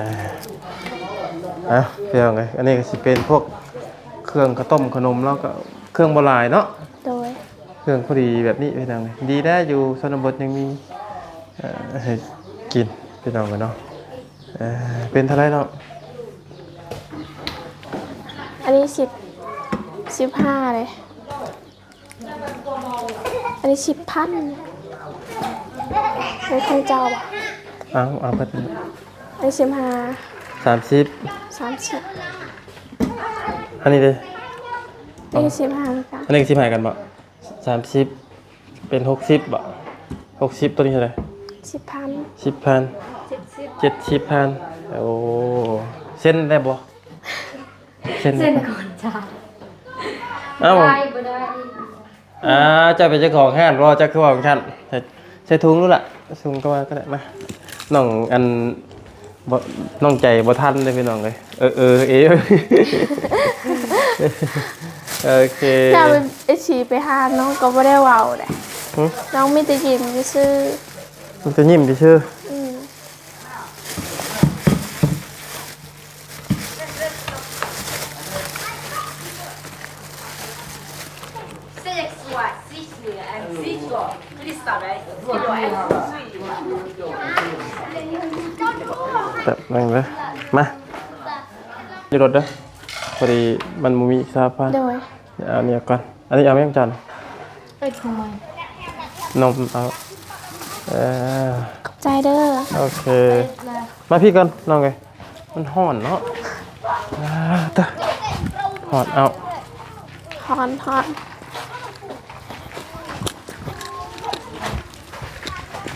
ອ່ະ ພີ່ນ້ອງເອີຍ ອັນນີ້ກໍຊິເປັນພວກເຄື່ອງເຂົ້າຕົ້ມເຂົ້າໜົມ ແລ້ວກໍເຄື່ອງບໍ່ຫຼາຍເນາະ. ໂດຍ ເຄື່ອງພໍດີແບບນີ້ ພີ່ນ້ອງເອີຍ ດີແລ້ວ ຢູ່ຊົນນະບົດຍັງມີ ເອີ ໃຫ້ກິນ ພີ່ນ້ອງເອີຍເນາະ. ເອີ ເປັນເທົ່າໃດເນາະ? ອັນນີ້ສິບ ສິບຫ້າເດ້. ອັນນີ້ສິບພັນ. ເປັນຂອງເຈົ້າບໍ່? ເອົາ ເອົາເບິດ. ອັນນີ້ສິບຫ້າ. ສາມສິບ. ສາມສິບ. ອັນນີ້ເດ້? ນີ້ສິບຫ້າຄືກັນ. ອັນນີ້ກໍສິບຫ້າກັນບໍ່? ສາມສິບ ເປັນຫົກສິບບໍ່? ຫົກສິບ ຕົວນີ້ເທົ່າໃດ? ສິບພັນ. ສິບພັນ. ເຈັດສິບພັນ. ໂອ້ ເຊັນໄດ້ບໍ່? ເຊັນ ເຊັນກ່ອນຈ້າ. ເອົ້າ ໄດ້ບໍ່ໄດ້? ອ່າ ເຈົ້າເປັນເຈົ້າຂອງຮ້ານບໍ່? ເຈົ້າຄືເວົ້າຈັ່ງຊັ້ນ? ໃສ່ ໃສ່ຖົງໂລດລະ ຖົງກໍວ່າກໍໄດ້. ມາ ນ້ອງ ອັນ ບໍ່ ນ້ອງໃຈບໍ່ທັນເດ້ພີ່ນ້ອງເອີຍ. ເອີ ເອີ ເອີ ໂອເຄ. ເຈົ້າເອັຟຊີໄປຫານ້ອງກໍບໍ່ໄດ້ເວົ້າເດ້. ຫຶ? ນ້ອງມີແຕ່ຍິ້ມຊື່ໆ. ມີແຕ່ຍິ້ມຊື່ໆ. ອືມ. ແປັບໜຶ່ງເດີ ມາ ຢູ່ລົດເດີ ພໍດີມັນບໍ່ມີອີກຊາວພັນ. ໂດຍ. ເອົາອັນນີ້ກ່ອນ. ອັນນີ້ເອົາຫຍັງຈານ? ເອີ ຂອງໃໝ່ ນົມເອົາ. ເອີ ຂອບໃຈເດີ. ໂອເຄ. ມາພີ້ກ່ອນນ້ອງເອີຍ. ມັນຮ້ອນເນາະ. ອ່າ ຕະ ຮ້ອນ. ເອົາ ຮ້ອນ ຮ້ອນ.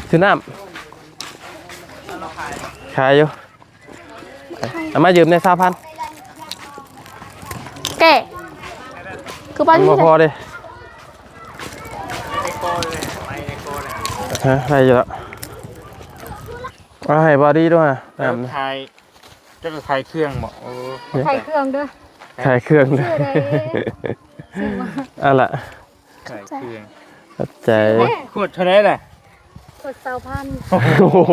ຊື້ນ້ຳ ຂາຍຢູ່. ເອົາມາຢືມແດ່ຊາວພັນ. ແກ ຄືບໍ່ ມັນບໍ່ພໍເດ້. ຮະ ໄດ້ຢູ່ແລ້ວ. ເອົາໃຫ້ບອດີ້ດູຫາ. ເອີ ນ້ຳ ຂາຍ ເຈົ້າກໍຂາຍເຄື່ອງບໍ? ໂອ້ ຂາຍເຄື່ອງເດີ ຂາຍເຄື່ອງເດີ. ເອົາລະ ຂາຍເຄື່ອງ. ຂອບໃຈ. ຂວດເທົ່າໃດລະ? ຂວດຊາວພັນ. ໂອ້ໂຫ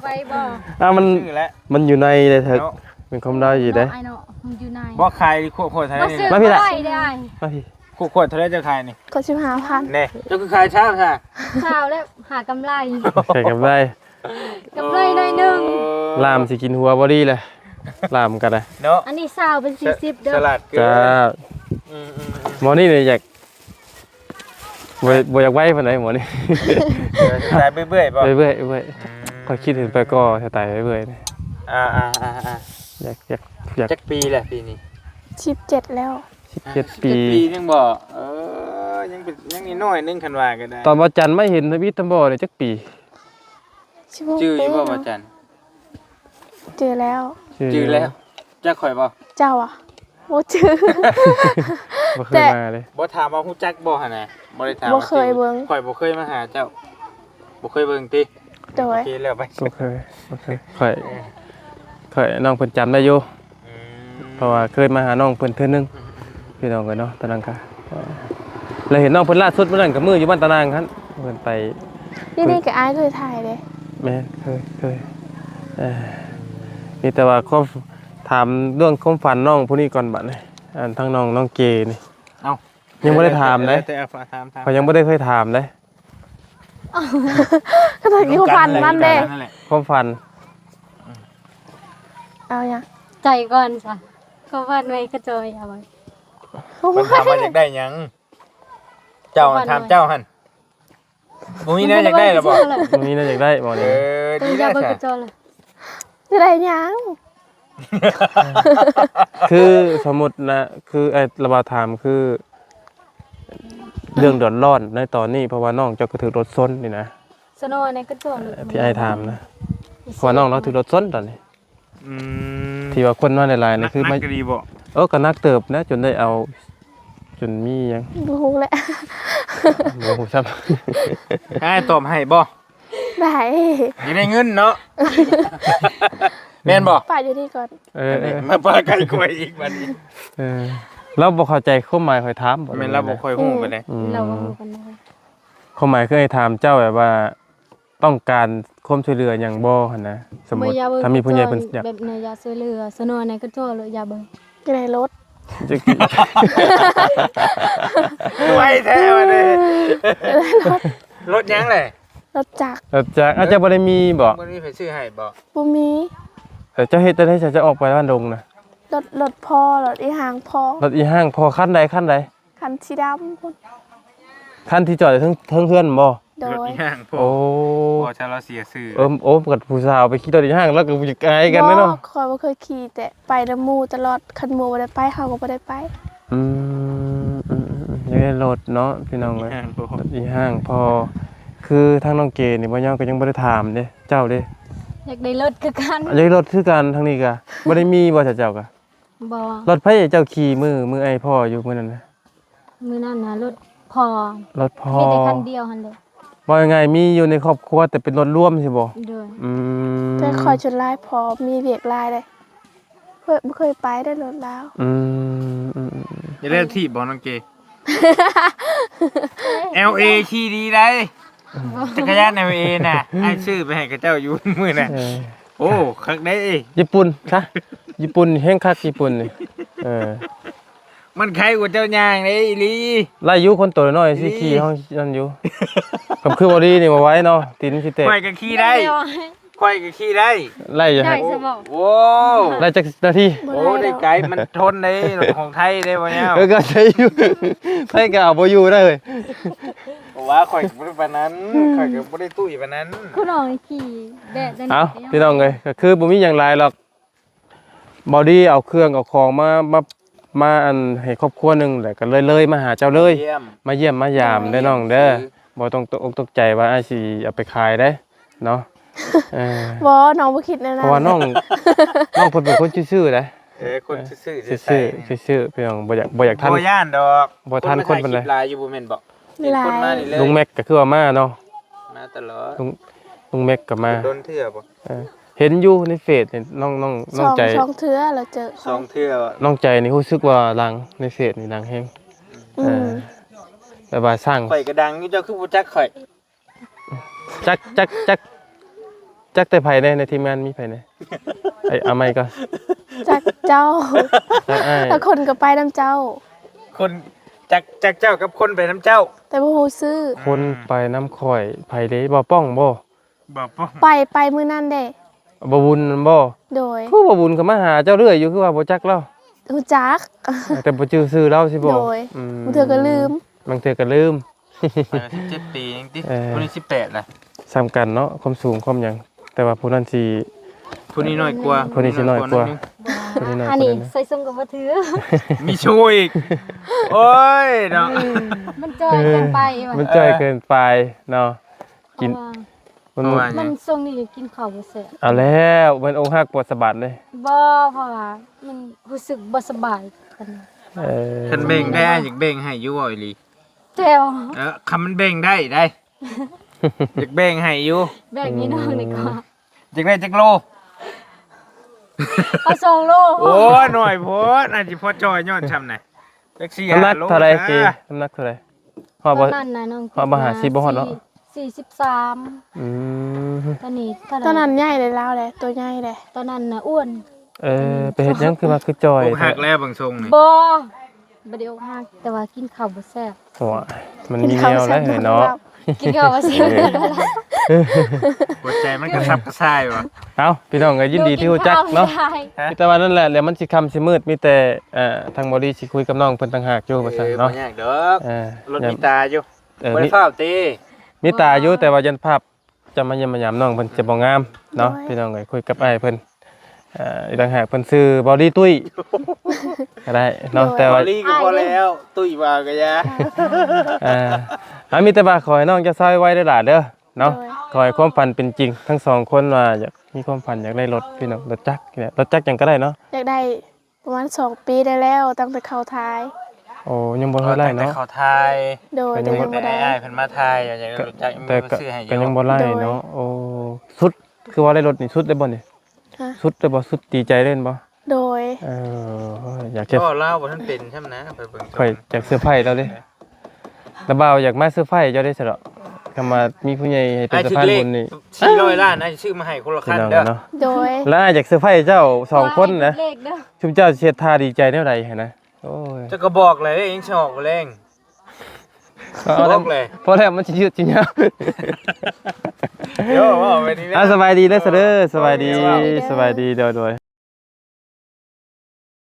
ໄວບໍ່? ອ້າວ ມັນ ຊື້ແລ້ວ ມັນຢູ່ໃນເດ້ເຖິກເນາະ. ເປັນຄວາມໄດ້ຢູ່ເດ້. ເນາະ ອ້າຍເນາະ ມັນຢູ່ໃນ. ບໍ່ຂາຍ ຂວດ ຂວດເທົ່າໃດນີ້? ມາພີ້ລະ ໄວໄດ້. ມາພີ້. ຂວດ ຂວດເທົ່າໃດເຈົ້າຂາຍນີ້? ຂວດສິບຫ້າພັນ. ແນ່ ເຈົ້າຄືຂາຍຊາວຊະ? ຊາວແລ້ວ ຫາກຳໄລ. ຂາຍກຳໄລ. ກຳໄລໜ້ອຍໜຶ່ງ. ໂອ້ ຫຼາມຊິກິນຫົວບໍ່ດີແຫຼະ ຫຼາມກໍໄດ້ເນາະ. ອັນນີ້ຊາວ ເປັນສີ່ສິບເດີ. ສະຫຼາດເກີນ. ຈ້າ. ອືມໆໆ. ໝໍນີ້ນີ້ຢາກ ບໍ່ ບໍ່ຢາກໄວປານໃດໝໍນີ້. ເອີ ສະໄຕເບື້ອຍໆບໍ? ເບື້ອຍໆ ເບື້ອຍ. ອືມ. ຂ້ອຍຄິດເຫັນໄປກໍສະໄຕເບື້ອຍໆນີ້. ອ່າໆໆໆ. ຢາກ ຢາກ ຢາກ. ຈັກປີແລ້ວປີນີ້? ສິບເຈັດແລ້ວ. ສິບເຈັດປີ. ສິບເຈັດປີຍັງບໍ່? ເອີ ຍັງເປັນ ຍັງນ້ອຍໆໜຶ່ງຄັນວ່າກໍໄດ້. ຕອນວ່າຈັນມາເຫັນທະວີດທຳບໍ່ນີ້ຈັກປີ? ສິບຫົກປີ. ຈື່ຢູ່ບໍ່ວ່າຈັນ? ຈື່ແລ້ວ. ຈື່ແລ້ວ. ຈັກຂ້ອຍບໍ່? ເຈົ້າອະ? ບໍ່ຈື່. ບໍ່ເຄີຍມາເດ້. ບໍ່ຖາມວ່າຮູ້ຈັກບໍ່ຫັ້ນນະ? ບໍ່ໄດ້ຖາມ. ບໍ່ເຄີຍເບິ່ງ. ຂ້ອຍບໍ່ເຄີຍມາຫາເຈົ້າ. ບໍ່ເຄີຍເບິ່ງຕິ? ໂດຍ. ໂອເຄ ແລ້ວໄປ. ບໍ່ເຄີຍ ບໍ່ເຄີຍ. ຂ້ອຍ ເອີ ຂ້ອຍ ນ້ອງເພິ່ນຈຳໄດ້ຢູ່. ອືມ. ເພາະວ່າເຄີຍມາຫານ້ອງເພິ່ນເທື່ອໜຶ່ງ ອືມໆໆ ພີ່ນ້ອງເອີຍເນາະ. ຕອນນັ້ນກະ ແລ້ວເຫັນນ້ອງເພິ່ນລ່າສຸດມື້ນັ້ນກໍມື້ຢູ່ບ້ານຕານາງຫັ້ນ ເພິ່ນໄປ. ຢູ່ນີ້ກໍອ້າຍເຄີຍຖ່າຍເດ້. ແມ່ນ ເຄີຍ ເຄີຍ. ເອີ ມີແຕ່ວ່າຄວາມ ຖາມເລື່ອງຄວາມຝັນນ້ອງຜູ້ນີ້ກ່ອນບັດນີ້. ອັນ ທາງນ້ອງ ນ້ອງເກນີ້. ເອົ້າ ຍັງບໍ່ໄດ້ຖາມເດ້. ແຕ່ ແຕ່ ແຕ່ ຖາມ ຖາມ. ຂ້ອຍຍັງບໍ່ໄດ້ເຄີຍຖາມເດ້. ກໍຕ້ອງມີຄວາມຝັນນຳເດ້. ຄວາມຝັນ. ເອົາຫຍັງ? ໃຈກ່ອນຊະ. ຄວາມຝັນໄວ້ກະຈອຍເອົາໄວ້. ເພິ່ນຖາມວ່າຢາກໄດ້ຫຍັງ? ເຈົ້າ ຄວາມຝັນ ຖາມເຈົ້າຫັ້ນ. ບໍ່ມີແນວຢາກໄດ້ລະບໍ? ບໍ່ມີແນວຢາກໄດ້ບໍນີ້? ເອີ ດີແລ້ວຊະ. ຢາກໄດ້ຫຍັງ? ຄືສົມມຸດນະ ຄືອ້າຍລະວ່າຖາມ ຄືເລື່ອງເດືອດຮ້ອນໃນຕອນນີ້ ເພາະວ່ານ້ອງເຈົ້າກໍຖືກລົດຊົນນີ້ນະ. ສະໂນໃນກະຈອກ ທີ່ອ້າຍຖາມນະ ເພາະວ່ານ້ອງລາວຖືກລົດຊົນຕອນນີ້. ອືມ. ທີ່ວ່າຄົນມາຫຼາຍໆນີ້ຄື ໜັກ ໜັກກະດີບໍ? ເອີ ກໍໜັກເຕີບນະ ຈົນໄດ້ເອົາ ຈົນມີຫຍັງ ບໍ່ຮູ້ແຫຼະ. ບໍ່ຮູ້ຊ້ຳ. ອ້າຍຕອບໃຫ້ບໍ່? ໄດ້. ຢາກໄດ້ເງິນເນາະ. ແມ່ນບໍ່? ປະຢູ່ນີ້ກ່ອນ. ເອີ ມາປະໄກ່ກວຍອີກບັດນີ້. ເອີ ລາວບໍ່ເຂົ້າໃຈຄວາມໝາຍຂ້ອຍຖາມບໍ? ແມ່ນ ລາວບໍ່ຄ່ອຍຮູ້ປານໃດ. ອືມ. ລາວບໍ່ຮູ້ປານໃດ. ຄວາມໝາຍຄືໃຫ້ຖາມເຈົ້າແບບວ່າ ຕ້ອງການຄວາມຊ່ວຍເຫຼືອຫຍັງບໍ່ຫັ້ນນະ? ສົມມຸດ ຖ້າມີຜູ້ໃຫຍ່ເພິ່ນຢາກ ແບບໃນຢາກຊ່ວຍເຫຼືອ ສະໜໍໃນກະໂທເລີຍ ຢາກເບິ່ງ ຢາກໄດ້ລົດ. ໄວແທ້ວະນີ້. ຢາກໄດ້ລົດ. ລົດຫຍັງແຫຼະ? ລົດຈັກ. ລົດຈັກ. ອາ ເຈົ້າບໍ່ໄດ້ມີບໍ? ບໍ່ມີໃຜຊື້ໃຫ້ບໍ? ບໍ່ມີ. ເອີ ເຈົ້າເຮັດຈັ່ງໃດ ເຈົ້າອອກໄປບ້ານດົງນະ? ໂດ ລົດ ລົດພໍ່ ລົດອີ່ຫຍັງພໍ່. ລົດອີ່ຫຍັງພໍ່? ຄັນໃດ? ຄັນໃດ? ຄັນສີດຳພຸ້ນ. ຄັນທີ່ຈອດຢູ່ເທິງ ເທິງເຮືອນບໍ່? ໂດຍ. ລົດອີ່ຫຍັງພໍ່? ໂອ້ ພໍ່ຊາວລາວເສຍຊື່. ເອີ ໂອ້ ກັບຜູ້ສາວໄປຂີ່ລົດອີ່ຫຍັງ ລາວກໍບໍ່ຢາກອາຍກັນເດ້ເນາະ. ບໍ່ ຂ້ອຍບໍ່ເຄີຍຂີ່ ແຕ່ໄປນຳໝູ່ຕະຫຼອດ ຄັນໝູ່ບໍ່ໄດ້ໄປ ເຮົາກໍບໍ່ໄດ້ໄປ. ອືມ ອືມ ອືມ ອືມ ຢາກໄດ້ລົດເນາະພີ່ນ້ອງເອີຍ. ລົດອີ່ຫຍັງພໍ່? ຄືທາງນ້ອງເກນີ້ ບໍ່ຍາວກໍຍັງບໍ່ໄດ້ຖາມເດ້. ເຈົ້າເດ້? ຢາກໄດ້ລົດຄືກັນ. ຢາກໄດ້ລົດຄືກັນ. ທາງນີ້ກະບໍ່ໄດ້ມີບໍ່ ເຈົ້າກະ? ບໍ່. ລົດໃຜເຈົ້າຂີ່ມື້ ມື້ອ້າຍພໍ່ຢູ່ມື້ນັ້ນນະ? ມື້ນັ້ນນະ ລົດພໍ່. ລົດພໍ່. ມີແຕ່ຄັນດຽວຫັ້ນແຫຼະ. ເວົ້າງ່າຍໆ ມີຢູ່ໃນຄອບຄົວ ແຕ່ເປັນລົດລວມຊີ້ບໍ່? ໂດຍ. ອືມ ແຕ່ຂ້ອຍສ່ວນຫຼາຍພໍ່ມີວຽກຫຼາຍເດ້. ເຄີຍ ບໍ່ເຄີຍໄປໄດ້ລົດລາວ. ອືມ ອືມ ອືມ ອືມ. ຢ່າໄດ້ຖີບບໍ່ນ້ອງເກ? ແອລເອ ຂີ່ດີໄດ໋. ຈັກກະຍານ ແອລເອ ນະ ອ້າຍຊື້ໄປໃຫ້ເຂົາເຈົ້າຢູ່ມື້ນະ. ເອີ ໂອ້ ຄັກເດ້. ຍີ່ປຸ່ນຊະ ຍີ່ປຸ່ນແຮງຄັກ ຍີ່ປຸ່ນນີ້. ເອີ ມັນໄຄກວ່າເຈົ້າຍ່າງເດ້ອີ່ຫຼີ. ໄລ່ຢູ່ ຄົນໂຕນ້ອຍຊິຂີ່ຫ້ອງນັ້ນຢູ່. ຄັນຄືບໍ່ດີນີ້ບໍ່ໄຫວເນາະ ຕີນຊິແຕກ. ຂ້ອຍກໍຂີ່ໄດ້. ຂ້ອຍກໍຂີ່ໄດ້. ໄລ່ຢູ່ ໄດ້ ຫັ້ນ ສະບໍ? ໂອ້ ໄດ້ຈັກນາທີ? ໂອ້ ໄດ້ໄກ ມັນທົນເດ້ ລົດຂອງໄທເດ້ ບໍ່ຍາວ. ເອີ ກໍໃຊ້ຢູ່ ໄທກໍເອົາບໍ່ຢູ່ໄດ້ເວີຍ. ບໍ່ວ່າ ຂ້ອຍກໍບໍ່ໄດ້ປານນັ້ນ. ອືມ ຂ້ອຍກໍບໍ່ໄດ້ຕຸ້ຍປານນັ້ນ. ຜູ້ນ້ອງຂີ່ແບບນັ້ນ. ເອົ້າ ພີ່ນ້ອງເອີຍ ກໍຄືບໍ່ມີຫຍັງຫຼາຍດອກ. ເບົາດີເອົາເຄື່ອງເອົາຂອງມາ ມາ ມາ ອັນ ໃຫ້ຄອບຄົວໜຶ່ງ ແລ້ວກໍເລີຍ ເລີຍມາຫາເຈົ້າເລີຍ. ມາຢ້ຽມ ມາຢ້ຽມ ມາຢ້ຽມເດີນ້ອງເດີ. ບໍ່ຕ້ອງຕົກອົກຕົກໃຈວ່າອ້າຍຊິເອົາໄປຂາຍເດ້ເນາະ. ເອີ ບໍ່ ນ້ອງບໍ່ຄິດແນວນັ້ນ. ເພາະວ່ານ້ອງ ນ້ອງເພິ່ນເປັນຄົນຊື່ໆເດ້. ເອີ ຄົນຊື່ໆ ຊື່ໆ ຊື່ໆ ພີ່ນ້ອງ. ບໍ່ຢາກ ບໍ່ຢາກທັນ ບໍ່ຢ້ານດອກ. ບໍ່ທັນຄົນປານໃດ. ຄົນເພິ່ນຖ່າຍຄລິບຫຼາຍຢູ່ບໍ່ແມ່ນບໍ່? ເຫັນຄົນມານີ້ເລີຍ. ລຸງແມັກກໍຄືວ່າມາເນາະ. ມາຕະຫຼອດ. ລຸງ ລຸງແມັກກໍມາ. ດົນເທື່ອບໍ່? ເອີ ເຫັນຢູ່ໃນເຟສນີ້ ນ້ອງ ນ້ອງ ນ້ອງໃຈ. ສອງເທື່ອລະເຈີ. ສອງເທື່ອ. ນ້ອງໃຈນີ້ຮູ້ສຶກວ່າດັງ ໃນເຟສນີ້ດັງແຮງ. ອືມ ເອີ ແບບວ່າສ້າງ. ຂ້ອຍກໍດັງຢູ່ ເຈົ້າຄືບໍ່ຈັກຂ້ອຍ? ຈັກ ຈັກ ຈັກ ຈັກແຕ່ໃຜແດ່ ໃນທີມງານມີໃຜແດ່? ເອີ ເອົາໃໝ່ກ່ອນ. ຈັກເຈົ້າ. ຈັກອ້າຍ. ແລ້ວຄົນກໍໄປນຳເຈົ້າ. ຄົນ ຈັກ ຈັກເຈົ້າກັບຄົນໄປນຳເຈົ້າ. ແຕ່ບໍ່ຮູ້ຊື່. ຄົນໄປນຳຂ້ອຍ ໃຜເດ້? ບ່າວປ້ອງບໍ່? ບ່າວປ້ອງ. ໄປ ໄປມື້ນັ້ນເດ້. ບ່າວບຸນນັ້ນບໍ່? ໂດຍ. ຄືບ່າວບຸນກໍມາຫາເຈົ້າເລື້ອຍຢູ່ ຄືວ່າບໍ່ຈັກລາວ? ຮູ້ຈັກ ແຕ່ບໍ່ຈື່ຊື່ລາວຊິບໍ່? ໂດຍ. ອືມ ບາງເທື່ອກໍລືມ. ບາງເທື່ອກໍລືມ. ເອີ ສິບເຈັດປີເອງຕິ. ເອີ ຜູ້ນີ້ສິບແປດລະ. ສ່ຳກັນເນາະ ຄວາມສູງຄວາມຫຍັງ ແຕ່ວ່າຜູ້ນັ້ນຊິ ຜູ້ນີ້ນ້ອຍກວ່າ. ຜູ້ນີ້ຊິນ້ອຍກວ່າ. ຜູ້ນີ້ນ້ອຍກວ່າ. ອັນນີ້ໃສ່ຊົງກໍບໍ່ຖືກ. ມີໂຊອີກ. ໂອ້ຍເນາະ. ອືມ ມັນຈ່ອຍເກີນໄປ. ເອີ ມັນຈ່ອຍເກີນໄປເນາະ. ກິນ ເພາະວ່າ ມັນ ເພາະວ່າຫຍັງ? ມັນຊ່ວງນີ້ກໍກິນເຂົ້າບໍ່ແຊບ. ເອົາແລ້ວ ແມ່ນອົກຫັກປວດສະບັດເດ້. ບໍ່ ເພາະວ່າມັນຮູ້ສຶກບໍ່ສະບາຍປານໃດ. ເອີ ຄັນແບ່ງໄດ້ ອ້າຍຢາກແບ່ງໃຫ້ຢູ່ບໍ່ອີ່ຫຼີ? ແຈ່ວ. ເອີ ຄັນມັນແບ່ງໄດ້ໄດ໋ ຢາກແບ່ງໃຫ້ຢູ່. ແບ່ງໃຫ້ນ້ອງດີກວ່າ. ອືມ ຢາກໄດ້ຈັກໂລ? ເອົາສອງໂລ. ໂອ້ຍ ໜ້ອຍໂພດ ອາດຊິພໍຈ່ອຍຍ້ອນຊ່ຳນະ. ຈັກສີ່ຫ້າໂລ. ນ້ຳໜັກເທົ່າໃດ? ນ້ຳໜັກເທົ່າໃດ? ຮອດບໍ່? ຕອນນັ້ນນະນ້ອງ ຮອດບໍ່? ຫ້າສິບບໍ່ຮອດເນາະ. ສີ່ ສີ່ສິບສາມ. ອືມ ຕອນນີ້ເທົ່າໃດ? ຕອນນັ້ນໃຫຍ່ເດ້ລາວເດ້ ຕົວໃຫຍ່ເດ້. ຕອນນັ້ນນະອ້ວນ. ເອີ ອືມ ໄປເຮັດຫຍັງຄືວ່າຄືຈ່ອຍແທ້? ອົກຫັກແລ້ວເບິ່ງຊົງນີ້. ບໍ່ ບໍ່ໄດ້ອົກຫັກ ແຕ່ວ່າກິນເຂົ້າບໍ່ແຊບ. ໂອ້ຍ ມັນມີແນວໃດເນາະ. ກິນເຂົ້າບໍ່ແຊບ. ຫົວໃຈມັນກະສັບກະສ່າຍວ່າ. ເອົ້າ ພີ່ນ້ອງເອີຍ ຍິນດີທີ່ຮູ້ຈັກເນາະ. ມີແຕ່ວ່ານັ້ນແຫຼະ ແລ້ວມັນຊິຄ່ຳຊິມືດ ມີແຕ່ ເອີ ທາງບໍລິຊິຄຸຍກັບນ້ອງເພິ່ນຕ່າງຫາກຢູ່ ວ່າຊັ້ນເນາະ. ເອີ ບໍ່ຍາກດອກ. ເອີ ລົດມີຕາຢູ່. ເອີ ບໍ່ໄດ້ຟ້າວຕິ. ມີຕາຢູ່ ແຕ່ວ່າຢ້ານພາບຈະມາຢ້ຽມມາຢາມນ້ອງເພິ່ນຈະບໍ່ງາມເນາະ. ໂດຍ. ພີ່ນ້ອງເອີຍ ຄຸຍກັບອ້າຍເພິ່ນ ເອີ ອີກຕ່າງຫາກ ເພິ່ນຊື່ເບົາດີຕຸ້ຍກໍໄດ້ເນາະ. ໂດຍ. ແຕ່ວ່າ ເບົາດີກໍພໍແລ້ວ ຕຸ້ຍວ່າກໍຢ່າ. ເອີ ເອົາ ມີແຕ່ວ່າຂໍໃຫ້ນ້ອງຈະຊາວໄວໆເດີຫຼ້າເດີເນາະ. ໂດຍ. ຂໍໃຫ້ຄວາມຝັນເປັນຈິງ ທັງສອງຄົນວ່າຢາກມີຄວາມຝັນຢາກໄດ້ລົດ ພີ່ນ້ອງ ລົດຈັກນີ້ແຫຼະ ລົດຈັກຫຍັງກໍໄດ້ເນາະ. ຢາກໄດ້ ປະມານສອງປີໄດ້ແລ້ວ ຕັ້ງແຕ່ເຂົ້າທ້າຍ. ໂອ້ ຍັງບໍ່ທັນໄດ້ເນາະ. ຕັ້ງແຕ່ເຂົ້າທ້າຍ. ໂດຍ. ກໍຍັງບໍ່ ແຕ່ຍັງບໍ່ໄດ້ ອ້າຍເພິ່ນມາຖ່າຍ ຢາກໄດ້ລົດຈັກ ແຕ່ກໍ ຊື້ໃຫ້ຢູ່ ກໍຍັງບໍ່ໄດ້ເນາະ. ໂອ້ ສຸດ ຄືວ່າໄດ້ລົດນີ້ ສຸດເລີຍບໍ່ນີ້? ຮະ? ສຸດເລີຍບໍ່? ສຸດ ດີໃຈເລີຍແມ່ນບໍ່? ໂດຍ. ເອີ ຢາກຈະ ເວົ້າລາວບໍ່ທັນເປັນຊ້ຳນະ ຂ້ອຍເບິ່ງ ຂ້ອຍຢາກເຊີໄພລາວເດ້. ລະບ່າວຢາກມາເຊີໄພເຈົ້າເດ້ຊັ້ນເນາະ. ຄຳວ່າມີຜູ້ໃຫຍ່ໃຫ້ເປັນສະພານບຸນນີ້ ສີ່ຮ້ອຍລ້ານ ອ້າຍຊິຊື້ມາໃຫ້ຄົນລະຄັນເດີ. ໂດຍ. ລະອ້າຍຢາກເຊີໄພເຈົ້າສອງຄົນນະ. ຊຸມເຈົ້າຊິເຮັດທ່າດີໃຈແນວໃດຫັ້ນນະ? ໂອ້ຍ ເຈົ້າກໍບອກແຫຼະ ຍັງຊິອອກບໍ່ແລງ. ເອົາແລ້ວ ພໍແລ້ວ ມັນຊິຍືດຊິຍາວ. ໂອ້ ເວົ້າໄປນີ້ນະ. ອ່າ ສະບາຍດີເດີ ສະເດີ ສະບາຍດີ ສະບາຍດີ ໂດຍ ໂດຍ.